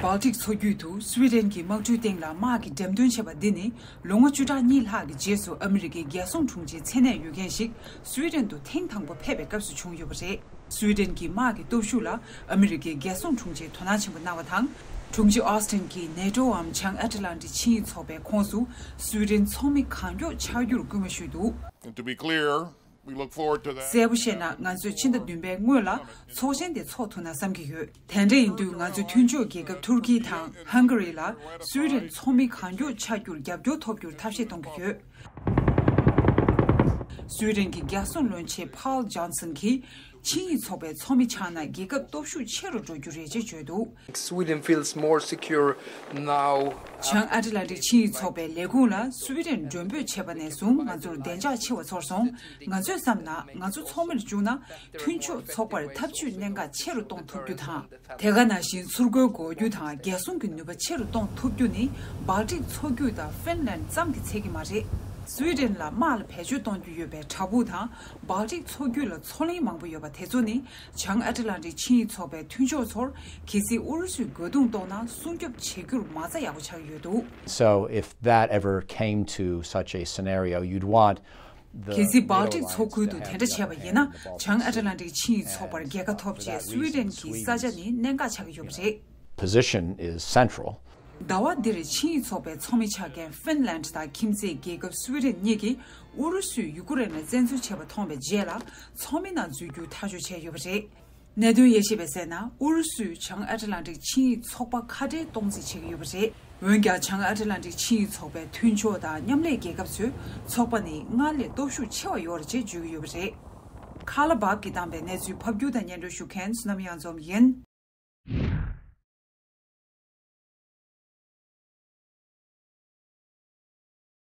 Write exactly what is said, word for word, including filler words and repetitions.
སྦལ་ཏིག་མཚོ་རྒྱུད་དུ་སུའེ་ཏེན་གྱི་དམག་གྲུའི་སྟེང་ལ་དམག་གི་འགྲེམས་སྟོན་བྱས་པ་འདི་ནི་ལོ་ངོ་བཅུ་ཕྲག་གཉིས་ལྷག་གི་རྗེས་སུ་ཨ་མི་རི་ཀའི་རྒྱལ་སྲུང་དྲུང་ཆེའི་མཚན་གནས་ཡོད་མཁན་ཞིག་སུའེ་ཏེན་དུ་ཐེངས་དང་པོ་ཕེབས་པའི་སྐབས་སུ་བྱུང་ཡོད་པ་རེད། སུའེ་ཏེན་གྱི་དམག་གི་སྟོབས་ཤུགས་ལ་ཨ་མི་རི་ཀའི་རྒྱལ་སྲུང་དྲུང་ཆེས་དོ་སྣང་ཆེན་པོ་གནང་བ་དང་། དྲུང་ཆེ་ཨོ་སི་ཏིན་གྱིས་ནེ་ཏོའམ་བྱང་ཨ་ཏི་ལན་ཏིག་ཆིངས་ཡིག་ཚོགས་པའི་ཁོངས་སུ་སུའེ་ཏེན་ཚོགས་མི་གང་མགྱོགས་ཆགས་རྒྱུར་སྐུལ་མ་ཞུས་འདུག། And to be clear, we look forward to that. གསལ་པོ་བཤད་ན། ང་ཚོས་ཕྱི་ཟླ་བདུན་པའི་སྔོན་ལ་ཚོགས་ཆེན་དེ་འཚོགས་ཐུབ་ན་བསམ་གྱི་ཡོད། དེ་འདྲ་ཡིན་དུས་ང་ཚོའི་མཐུན་ཕྱོགས་རྒྱལ་ཁབ་ཐུར་ཀི་དང་ཧང་ག་རི་ལ་སུའེ་ཏེན་ཚོགས་མི་གང་མགྱོགས་ཆགས་རྒྱུར་རྒྱབ་སྐྱོར་ཐོབ་རྒྱུར་ཐབས་ཤེས་གཏོང་གི་ཡོད། སུའེ་ཏེན་གྱི་རྒྱལ་སྲུང་བློན་ཆེན་ཕཱོལ་ཇོན་སན་གྱིས་ཆིངས་ཡིག་ཚོགས་པའི་ཚོགས་མི་ཆགས་ན་རྒྱལ་ཁབ་སྟོབས་ཤུགས་ཆེ་རུ་འགྲོ་རྒྱུ་རེད་ཅེས་བརྗོད་འདུག། Sweden feels more secure now. བྱང་ཨ་ཏི་ལན་ཏིག་ཆིངས་ཡིག་ཚོགས་པའི་ལས་ཁུངས་ལ་སུའེ་ཏེན་མགྲོན་འབོད་བྱས་པ་ནས་བཟུང་ང་ཚོར་བདེ་འཇགས་ཆེ་བ་ཚོར་སོང་། ང་ཚོས་བསམ་ན་ང་ཚོ་ཚོགས་མིར་བཅུག་ན་མཐུན་ཕྱོགས་ཚོགས་པར་འཐབ་ཇུས་གནད་འགག་ཆེ་རུ་གཏོང་ཐུབ་རྒྱུ་དང་། དེ་ག་ནང་བཞིན་ཚུར་རྒོལ་འགོག་རྒྱུ་དང་རྒྱལ་སྲུང་གི་ནུས་པ་ཆེ་རུ་གཏོང་ཐུབ་རྒྱུ་ནི་སྦལ་ཏིག་མཚོ་རྒྱུད་དང་ཧྥིན་ལན་ཙམ་གྱིས་ཚད་ཀྱི་མ་རེད། སུའེ་ཏེན་ལ་དམག་ལ་བེད་སྤྱོད་གཏོང་རྒྱུ་ཡོད་པའི་བྲག་ཕུག་དང་སྦལ་ཏིག་མཚོ་རྒྱུད་ལ་མཚོ་གླིང་མང་པོ་ཡོད་པ་དེ་ཚོ་ནི་བྱང་ཨ་ཏི་ལན་ཏིག་ཆིངས་ཡིག་ཚོགས་པའི་མཐུན་ཕྱོགས་ཚོར་གལ་སྲིད་ཨུ་རུ་སུས་རྒོལ་རྡུང་གཏོང་ན་སྲུང་སྐྱོབ་བྱེད་རྒྱུར་མ་རྩ་ཡག་པོ་ཆགས་ཀྱི་ཡོད་འདུག། So if that ever came to such a scenario, you'd want གལ་སྲིད་སྦལ་ཏིག་མཚོ་ཁུལ་དུ་དེ་འདྲ་བྱས་པ་ཡིན་ན། བྱང་ཨ་ཏི་ལན་ཏིག་ཆིངས་ཡིག་ཚོགས་པར་རྒྱལ་ཁ་ཐོབ་རྗེས་སུའེ་ཏེན་གྱི་ས་ཆ་ནི་གནད་འགག་ཆགས་ཀྱི་ཡོད་པ་རེད། Position is central. ཟླ་བ་འདིར་ཆིངས་ཡིག་ཚོགས་པའི་ཚོགས་མི་ཆགས་མཁན་ཧྥིན་ལན་དང་ཁྱིམ་མཚེས་རྒྱལ་ཁབ་སུའེ་ཏེན་གཉིས་ཀྱིས་ཨུ་རུ་སུས་ཡུ་ཀེ་རེན་ལ་བཙན་འཛུལ་བྱས་པ་མཐོང་བའི་རྗེས་ལ་ཚོགས་མི་ནང་འཛུལ་རྒྱུ་ཐག་གཅོད་བྱས་ཡོད་པ་རེད། གནད་དོན་དབྱེ་ཞིབ་པས་གསལ་ན། ཨུ་རུ་སུས་བྱང་ཨ་ཏི་ལན་ཏིག་ཆིངས་ཡིག་ཚོགས་པ་ཁ་བྲལ་གཏོང་རྩིས་བྱེད་ཀྱི་ཡོད་པ་རེད། འོན་ཀྱང་། བྱང་ཨ་ཏི་ལན་ཏིག་ཆིངས་ཡིག་ཚོགས་པའི་མཐུན་ཕྱོགས་དང་མཉམ་ལས་རྒྱལ་ཁབ་ཚོས་ཚོགས་པ་ནི་སྔར་ལས་སྟོབས་ཤུགས་ཆེ་བ་ཡོད་རེད་ཅེས་བརྗོད་ཀྱི་ཡོད་པ་རེད། ཁ་ལ་བབ་ཀྱིས་བཏང་པའི་གནས་ཚུལ་ཕབ་སྒྱུར་དང་སྙན་སྒྲོན་ཞུ་མཁན་བསོད་ནམས་གཡང་འཛོམས་ཡིན།